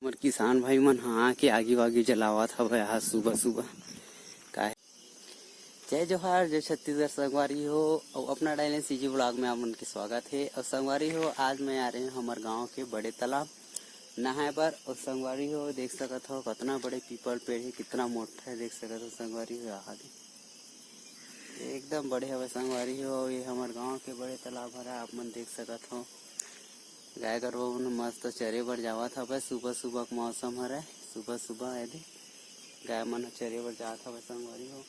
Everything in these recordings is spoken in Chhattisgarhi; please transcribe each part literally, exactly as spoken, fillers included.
हमर किसान भाई मन ह आके आगी वागी जलावत हवय आज सुबह सुबह। काहे? जय जोहार, जय छत्तीसगढ़ संगवारी हो, अउ अपना डायलन सीजी ब्लॉग में आप मन के स्वागत हे। अउ संगवारी हो, आज मैं आ रहे हूँ हमर गांव के बड़े तालाब नहाए बर। अउ संगवारी हो, देख सकत हो कतना बड़े पीपल पेड़ हे, कितना मोटा हे, देख सकत हो संगवारी हो, आगे एकदम बड़े हवय संगवारी हो। ये हमर गांव के बड़े तालाब हरय, आप मन देख सकत हो। गाय गरुवा मन मस्त चरे बर जावत हवय, सुबह सुबह के मौसम हरय, सुबह सुबह एदे गाय मन ह चरे बर जात हवय संगवारी हो।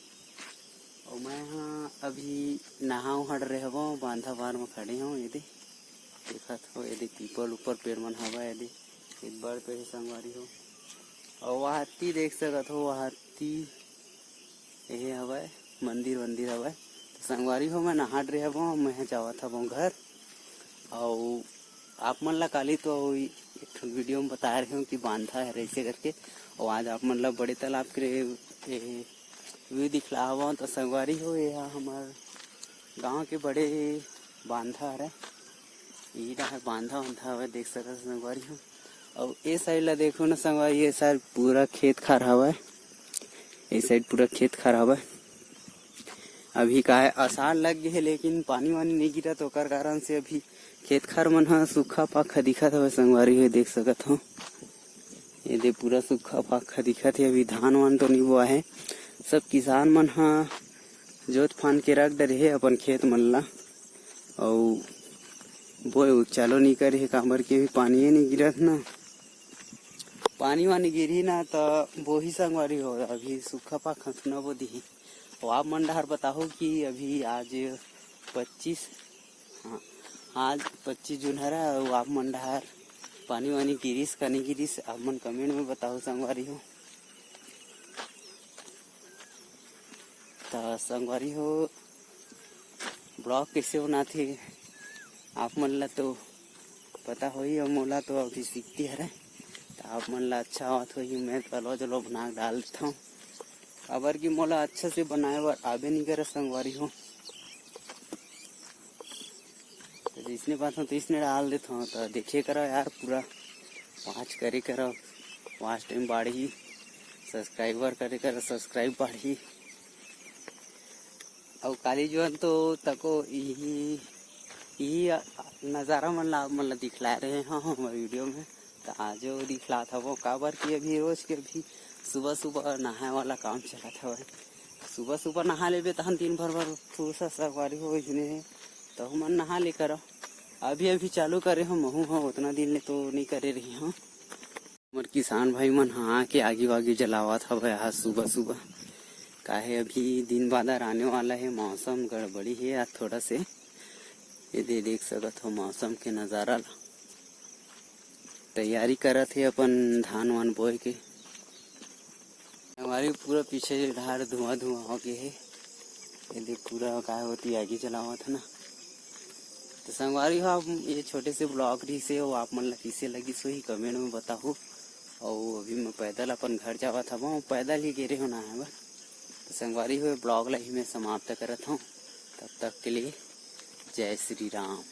अउ मैं ह अभी नहा उहड़ रहे हवं, बांधा पार म खड़े हवं। एदे देखत हो, एदे पीपल ऊपर पेड़ मन हवय, एदे एक बड़ पेड़ हे संगवारी हो। अउ वहाती देख सकत हो, वहाती एहे हवय, मंदिर वंदिर हवय। तो संगवारी हो, मैं नहात रहे हवं, मैं जावत हवं घर। अउ आप मन ला काली तो एक ठन वीडियो में बताए रहे हूँ कि बांधा है ऐसे करके। अउ आज आप मन ला बड़े तालाब के एहे व्यू दिखला हवं। तो संगवारी हो, ये हा हमर गांव के बड़े बांधा हरय। ये डहर बांधा वांधा हवय, देख सकत हो संगवारी हो। अउ ए साइड ला देखो ना संगवारी, ये साइड पूरा खेत खार हवय, ए साइड पूरा खेत खार हवय। अभी का है, असाढ़ लग गे हे, लेकिन पानी वानी नइ गिरत, ओकर कारण से अभी खेत खार मन ह सूखा पाखा दिखत हवय संगवारी हो, देख सकत हो। ये दे पूरा सूखा पाखा दिखत हे, अभी धान वान तो नइ बोआ हे। सब किसान मन ह जोत फान के रख डरे हे अपन खेत मन ला, अउ बोए चालू नइ करे हे, काबर कि अभी पानी नइ गिरत ना। पानी वानी गिरही ना, त बोही संगवारी हो, अभी सूखा पाखा न बो दिही। अउ आप मन डहर बताहू कि अभी आज पच्चीस, हाँ, आज पच्चीस जून हरय, अउ आप मन डहर पानी वानी गिरिस का नइ गिरिस, आप मन कमेंट में बताहू संगवारी हो। त संगवारी हो, ब्लॉग कइसे बनाथे आप मन ला तो पता होही, अउ मोला तो अभी सीखती हरय, त आप मन ला अच्छा आवत होही, मैं तो अलवा जलवा बना के डाल देथव, काबर कि मोला अच्छा से बनाए बर आबे नइ करे संगवारी हो। तो जइसने पाथव तइसने डाल देथव, तो देखे करो यार, पूरा वॉच करे करो, वॉच टाइम बाढ़ही, सब्सक्राइबर करे करो, सब्सक्राइब बाढ़ही। अउ काली जुआन तो तको इही, इही नज़ारा मन ला आप मन ला दिखलाए रहे हव हमर वीडियो में। त आजो दिखलात हवं, काबर कि अभी रोज के अभी सुबह सुबह नहाए वाला काम चलत हवय। सुबह सुबह नहा लेबे तहन दिन भर भर फुरसत संगवारी हो इसने, त हमन नहा ले करव। अभी अभी चालू करे हव, महू ह ओतना दिन ले तो नइ करे रही हव। हमर किसान भाई मन ह आके आगी वागी जलावत हवय आज सुबह सुबह, काहे अभी दिन बादर आने वाला हे, मौसम गड़बड़ी हे आज थोड़ा से। ये दे देख सकत हो मौसम के नज़ारा ला, तैयारी करत हे अपन धान वान बोए के। हमारी पूरा पीछे डहर धुआं धुआं हो गे हे। ये देख पूरा काय होती आगी जलावत हे ना। तो संगवारी हो, आप ये छोटे से ब्लॉग रहिस हे, वो आप मन ला कइसे लगिस होही कमेंट में बताहू। अउ अभी मैं पैदल अपन घर जावत हवं, पैदल ही गे रहे हो नहाए बर। तो संगवारी हो, ब्लॉग ला ही मैं समाप्त करत हूँ। तब तक के लिए जय श्री राम।